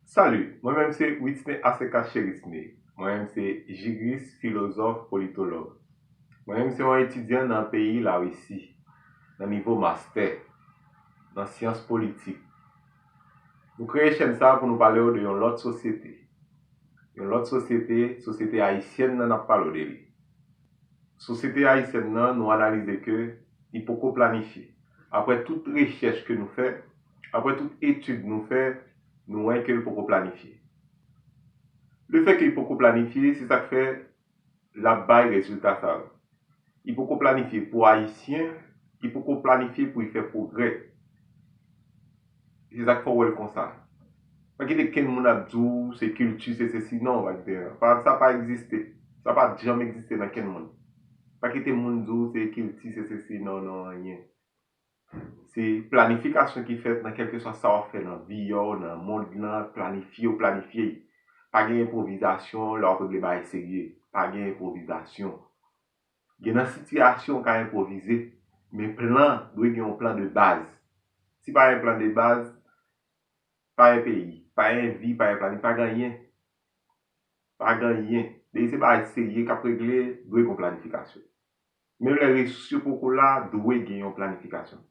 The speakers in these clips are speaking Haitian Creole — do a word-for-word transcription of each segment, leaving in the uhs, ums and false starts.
Salut, mwen menm se Whitney Aseka Cherisney. Mwen menm se jiris, filozòf, politològ. Mwen menm se yon etidyan nan peyi Larisi, nan nivo mastè, nan syans politik. Nou kreye chèn sa a pou nou pale w de yon lòt sosyete. Yon lòt sosyete, sosyete ayisyèn nan n ap pale w de li. Sosyete ayisyèn nan, nou analize ke li poko planifye. Apre tout rechèch ke nou fè, apre tout etid nou fè, nou wè ke l poko planifye. Lefètke li poko planifye, se sa k fè l ap bay rezilta sa yo. Li poko planifye pou Ayisyen, li poko planifye pou l fè pwogrè. Se sa k fè w wè l konsa. Pa kite kenn moun ap di w se kilti, se sesi. Non, pa kite. Pa, sa pa egziste. Sa pa t janm egziste nan kenn moun. Pa kite moun di w se kilti, se sesi. Non, non, anyen. Se planifikasyon ki fèt nan kèlkeswa sa w ap fè nan vi a w, nan mond lan, planifye w planifye. Pa gen enpwovizasyon lè w ap regle bagay serye. Pa gen enpwovizasyon. Gen nan sitiyasyon w ka enpwovize, men plan dwe gen yon plan de baz. Si pa gen plan de baz, pa gen peyi, pa gen vi, pa gen planifye, pa gen anyen. Pa gen anyen. Depi se bagay serye k ap regle, dwe gen yon planifikasyon. Menm lè resous yo poko la, dwe gen yon planifikasyon.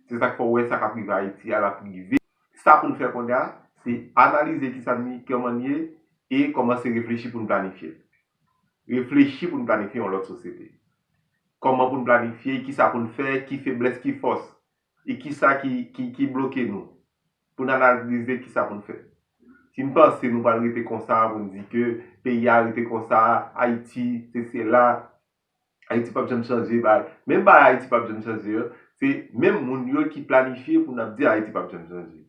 Se sa k fè w wè sa k ap rive Ayiti a, l ap rive. Sa pou n fè kounye a, se analize kisa n ye, kòman n ye, e kòmanse reflechi pou n planifye. Reflechi pou n planifye yon lòt sosyete. Kòman pou n planifye, kisa pou n fè, ki feblès, ki fòs, e kisa ki, ki, ki bloke nou. Pou n analize kisa pou n fè. Si n panse nou pral rete konsa, pou n di ke peyi a rete konsa, Ayiti, se sela, Ayiti p ap janm chanje, bay, menm bay Ayiti p ap janm chanje an, se menm moun yo ki planifye pou n ap di Ayiti p ap janm chanje.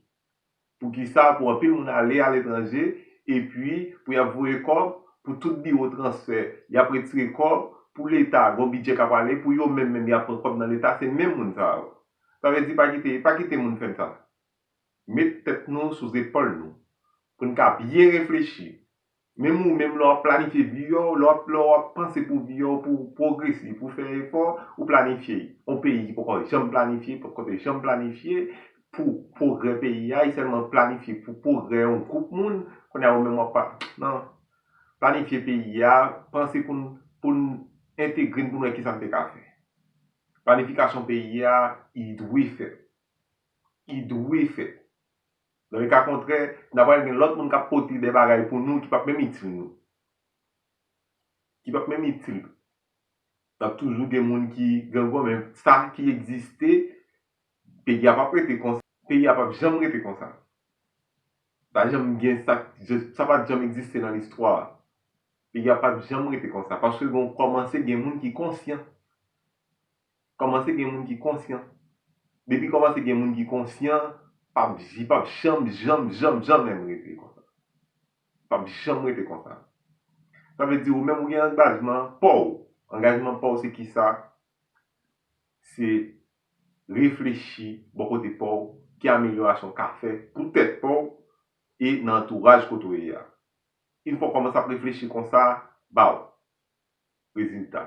Poukisa? Pou anpil moun ale aletranje, epi pou y ap voye kòb pou tout biwo transfè, y ap retire kòb pou Leta, gon bidjè k ap ale, pou yo menm menm y ap pran kòb nan Leta, se menm moun sa yo. Sa vle di pa kite, pa kite moun fè n sa. Met tèt nou sou zepòl nou, pou n ka byen reflechi. Menm ou menm, lè w ap planifye vi w, lè w ap, lè w ap panse pou vi w, pou w pwogrese, pou w fè efò, ou planifye. Yon peyi ki poko janm planifye, poko te janm planifye pou pwogrè peyi a, e sèlman planifye pou pwogrè yon gwoup moun, kounye a ou menm w ap pa, non. Planifye peyi a, panse pou n, pou n entegre n, pou n wè kisa n te ka fè. Planifikasyon peyi a, li dwe fèt. Li dwe fèt. Nan le ka kontrè, n a pral gen lòt moun k ap pote de bagay pou nou ki p ap menm itil nou. Ki p ap menm itil nou. N ap toujou gen moun ki grangou, men sa ki egziste, peyi a p ap rete konsa. Peyi a p ap janm rete konsa. Pa janm gen sa, sa pa t janm egziste nan listwa. Peyi a p ap janm rete konsa. Paske gon kòmanse gen moun ki konsyan. Kòmanse gen moun ki konsyan. Depi kòmanse gen moun ki konsyan, p ap, li p ap janm, janm, janm, janm menm rete konsa. P ap janm rete konsa. Sa vle di ou menm ou gen angajman pa w. Angajman pa w se kisa? Se reflechi bò kote pa w, ki amelyorasyon w ka fè pou tèt pa w e nan antouraj kote w ye a. Yon fwa w kòmanse ap reflechi konsa, baw, rezilta.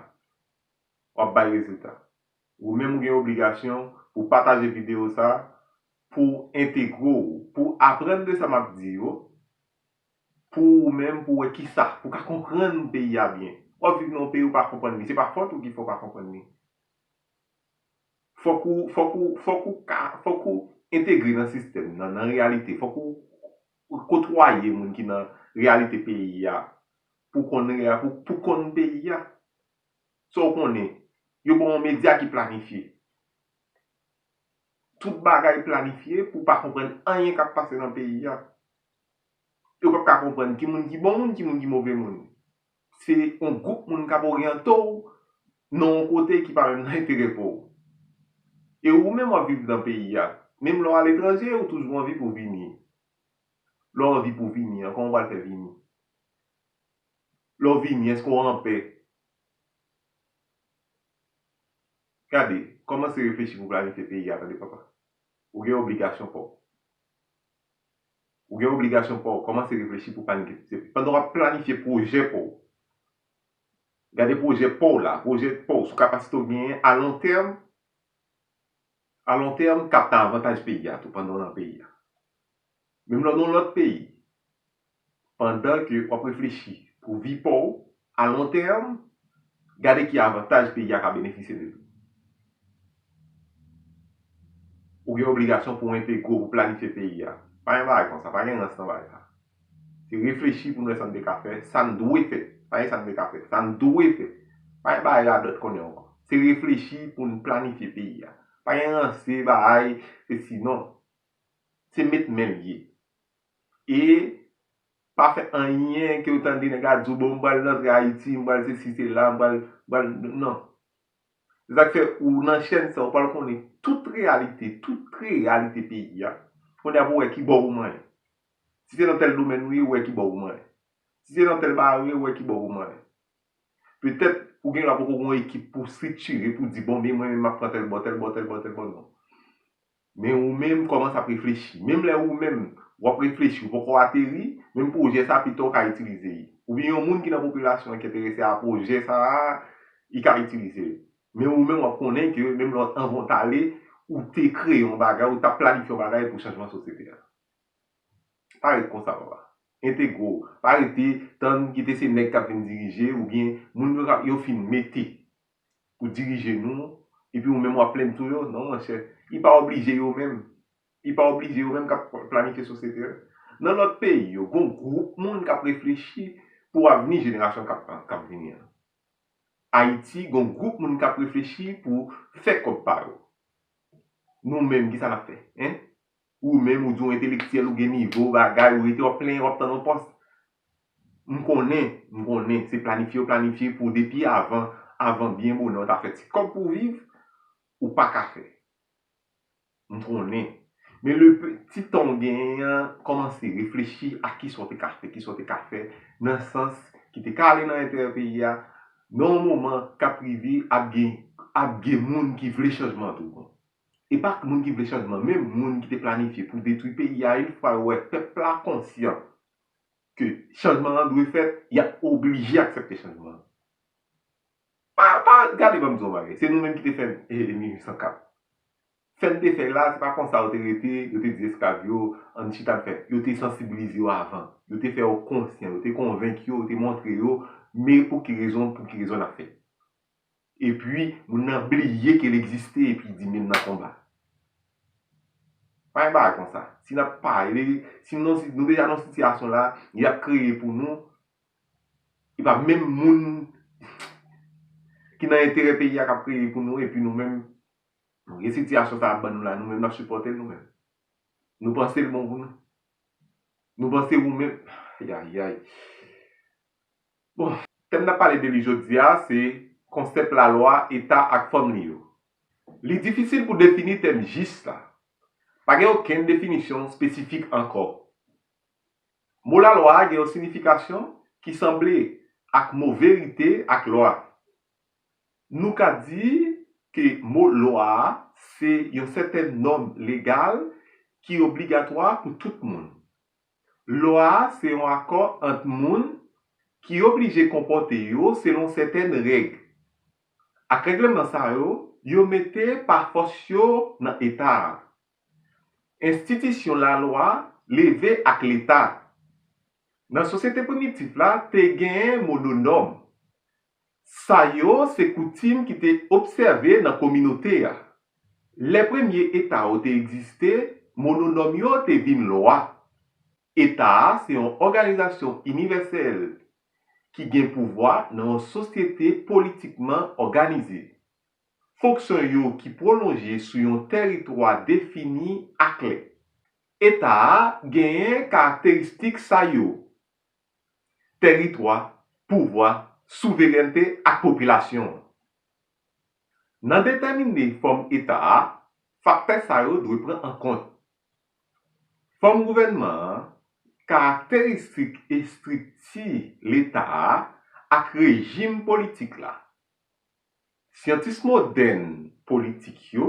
W ap bay rezilta. Ou menm ou gen obligasyon pou w pataje videyo sa, pou w entegre w, pou w aprann de sa m ap di yo, pou ou menm, pou w wè kisa, pou w ka konprann peyi a byen. W ap viv nan yon peyi ou pa konprann li, se pa fòt ou ki fè w pa konprann li. Fòk ou, fòk ou, fòk ou ka, fòk ou entegre nan sistèm nan, nan reyalite. Fòk ou, ou kotwaye moun ki nan reyalite peyi a pou konn reya-, pou, pou konn peyi a. Sa w konnen, yo pa yon medya ki planifye. Tout bagay planifye pou w pa konprann anyen k ap pase nan peyi a. Yo p ap ka konprann ki moun ki bon moun, ki moun ki move moun. Se yon gwoup moun k ap oryante w nan yon kote ki pa menm nan enterè pa w. E ou menm w ap viv nan peyi a. Menm lè w aletranje, ou toujou anvi pou w vini. Lè w anvi pou w vini an, kòman w pral fè vini? Lè w vini, èske w anpè? Gade, kòmanse reflechi pou planifye peyi a, tande papa. Ou gen obligasyon pa w. Ou gen obligasyon pa w. Kòmanse reflechi pou planifye. Pandan w ap planifye pwojè pa w. Gade pwojè pa w la, pwojè pa w, sou kapasite w genyen a lon tèm, a lon tèm, k ap nan avantaj peyi a tou, pandan w nan peyi a. Menm lè w nan yon lòt peyi, Pandan ke w ap reflechi pou vi pa w, a lon tèm, gade ki avantaj peyi a ka benefisye de li. Ou gen obligasyon pou w entegre w, pou w planifye peyi a. Pa gen bagay konsa, pa gen rans nan bagay sa. Se reflechi pou n wè sa n te ka fè, sa n dwe fè. Pa gen sa n te ka fè, sa n dwe fè. Pa gen bagay radòt konnen ankò. Se reflechi pou n planifye peyi a. Pa gen ranse bagay, se si non. Se met men l ye. E pa fè anyen ke w tande nèg la di w, bon, m pral rantre Ayiti, m pral sesi, sela, m pral, m pral, non. Se sa k fè ou nan chèn sa, ou pral konnen tout reyalite, tout reyalite peyi a. Kounye a pou w wè ki bò ou manyen. Si se nan tèl domèn ou ye, ou wè ki bò ou manyen. Si se nan tèl bagay ou ye, ou wè ki bò ou manyen. Petèt, ou gen dwa poko gen yon ekip pou w estriktire, pou w di, bon, men mwen menm m ap pran tèl bò, tèl bò, tèl bò, tèl bò, non. Men ou menm, kòmanse ap reflechi. Menm lè ou menm, w ap reflechi, ou poko ateri, menm pwojè sa, pito w ka itilize li. Oubyen yon moun ki nan popilasyon an ki enterese a pwojè sa a, li ka itilize li. Men ou menm, w ap konnen ke menm lè w anvan w t ale, ou te kreye yon bagay, ou t ap planifye yon bagay pou chanjman sosyete a. Pa ret konsa, papa. Entegre w. Pa rete tann kite se nèg k ap vin dirije oubyen moun yo k ap, yo fin mete pou dirije nou, epi ou menm w ap plenn tou yo. Non, monchè. Li pa oblije yo menm. Li pa oblije yo menm k ap planifye sosyete a. Nan lòt peyi yo, gon gwoup moun k ap reflechi pou avni jenerasyon k ap, k ap vini an. Ayiti, gon gwoup moun k ap reflechi pou fè kòb pa yo. Nou menm, kisa n ap fè? Hein? Ou menm, ou di w entelektyèl, ou gen nivo, bagay, ou rete, w ap plenyen, w ap tann yon pòs. M konnen, m konnen, se planifye yo planifye pou depi avan, avan byen bonè, w ta fè ti kòb pou w viv, ou pa ka fè. M konnen. Men le pe-, ti tan w genyen an, kòmanse reflechi a kisa w te ka fè, kisa w te ka fè, nan sans ki te ka ale nan enterè peyi a, nan yon moman k ap rive, ap gen, ap gen moun ki vle chanjman tou. E pa moun ki vle chanjman, menm moun ki te planifye pou detwi peyi a, yon fwa yo wè pèp la konsyan ke chanjman an dwe fèt, y ap oblije aksepte chanjman an. Pa, pa, gade, ban m di w yon bagay. Se nou menm ki te fè, eh, mil uit san kat. Fè n te fè la, se pa konsa yo te rete, yo te di esklav yo, ann chita n fè. Yo te sansibilize yo avan. Yo te fè yo konsyan, yo te konvenk yo, yo te montre yo, men pou ki rezon, pou ki rezon n ap fè. Epi, moun nan bliye ke l egziste, epi di, men n nan konba. Pa gen bagay konsa. Si n ap pale, si nou, si nou deja nan sitiyasyon la, y ap kreye pou nou, e pa menm moun ki nan enterè peyi a k ap kreye pou nou, epi nou menm, nou gen sitiyasyon sa ap ban nou la, nou menm n ap sipòte l nou menm. Nou panse l bon pou nou? Nou panse ou menm? Ay, ay, ay. Bon, tèm n ap pale de li jodi a, se konsèp lalwa, eta ak fòm li yo. Li difisil pou defini tèm jis la. Pa gen okenn definisyon espesifik ankò. Mo lalwa a gen yon siyifikasyon ki sanble ak mo verite ak lwa. Nou ka di ke mo lwa a se yon sètèn nòm legal ki obligatwa pou tout moun. Lwa a se yon akò ant moun ki oblije konpòte yo selon sètèn règ. Ak règleman sa yo, yo mete pa fòs yo nan eta a. Enstitisyon lalwa leve ak Leta. Nan sosyete primitif la, te gen mo nonòm. Sa yo se koutim ki te obsève nan kominote a. Lè premye eta yo te egziste, mo nonòm yo te vin lwa. Eta a se yon òganizasyon inivèsèl ki gen pouvwa nan yon sosyete politikman òganize. Fonksyon yo ki pwolonje sou yon tèritwa defini aklè. Eta a genyen karakteristik sa yo: tèritwa, pouvwa, souverènte ak popilasyon. Nan detèmine fòm eta a, faktè sa yo dwe pran an kont. Fòm gouvènman an, karakteristik estrikti Leta a ak rejim politik la. Syantis modèn politik yo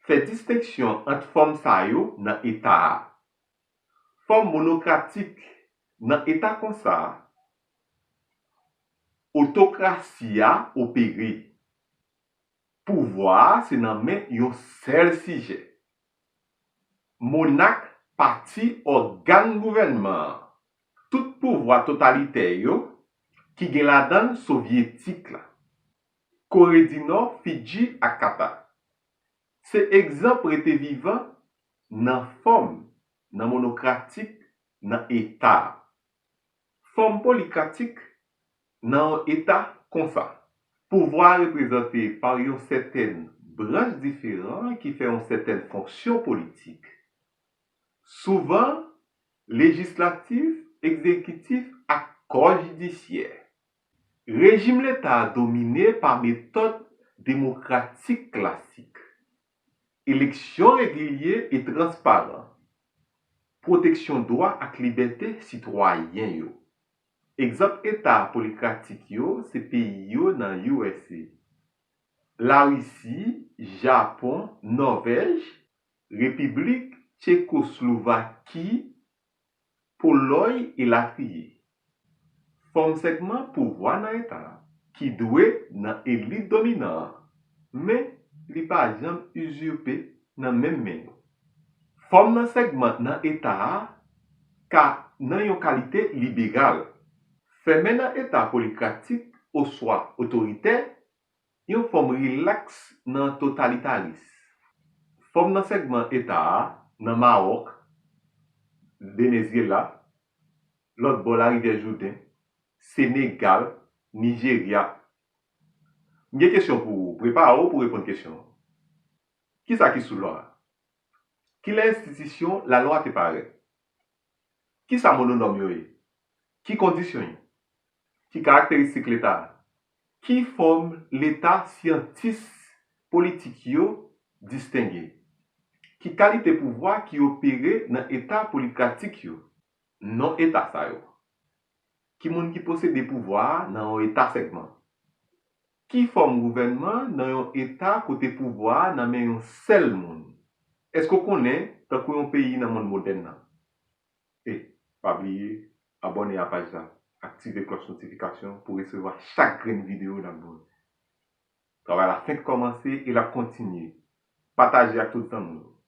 fè distenksyon ant fòm sa yo nan eta a. Fòm monokratik nan eta konsa, otokrasi a opere. Pouvwa a se nan men yon sèl sijè. Monak pati ògàn gouvènman an. Tout pouvwa totalitè yo, ki gen ladan l Sovyetik la, Kore di Nò, Fidji ak Kata, se egzanp rete vivan nan fòm, nan monokratik, nan eta a. Fòm polikratik nan yon eta konsa. Pouvwa a reprezante pa yon sètèn branch diferan ki fè yon sètèn fonksyon politik. Souvan, lejislatif, egzekitif ak kò jidisyè. Rejim leta a domine pa metòd demokratik klasik. Eleksyon regilye e transparan. Pwoteksyon dwa ak libète sitwayen yo. Egzanp eta polikratik yo se peyi yo nan U S A. Larisi, Japon, Nòvèj, Repiblik Tchekoslovaki, Polòy elatriye. Fòm sègman pouvwa nan eta a, ki dwe nan elit dominan an, men li pa janm izirpe nan menm men yo. Fòm nan sègman nan eta a ka nan yon kalite liberal. Fèmen nan eta polikratik oswa otoritè, yon fòm rilaks nan totalitaris. Fòm nan sègman eta a nan Mawòk, Venezyela, lòt bò larivyè Jouden, Senegal, Nijerya. M gen kesyon pou ou. Prepare w pou reponn kesyon an. Kisa ki sou lwa a? Kilè enstitisyon lalwa te parèt? Kisa mononòm yo ye? Ki kondisyon yo? Ki karakteristik leta a? Ki fòm leta syantis politik yo distenge? Ki kalite pouvwa ki opere nan eta polikratik yo? Non eta sa yo. Ki moun ki posede pouvwa a nan yon eta sègman? Ki fòm gouvènman nan yon eta kote pouvwa a nan men yon sèl moun? Èske w konnen, tankou yon peyi nan monn modèn nan? E, pa bliye abòne a paj la, aktive klòch notifikasyon pou resevwa chak grenn videyo n ap voye. Travay la fenk kòmanse e l ap kontinye. Pataje ak tout zanmi w.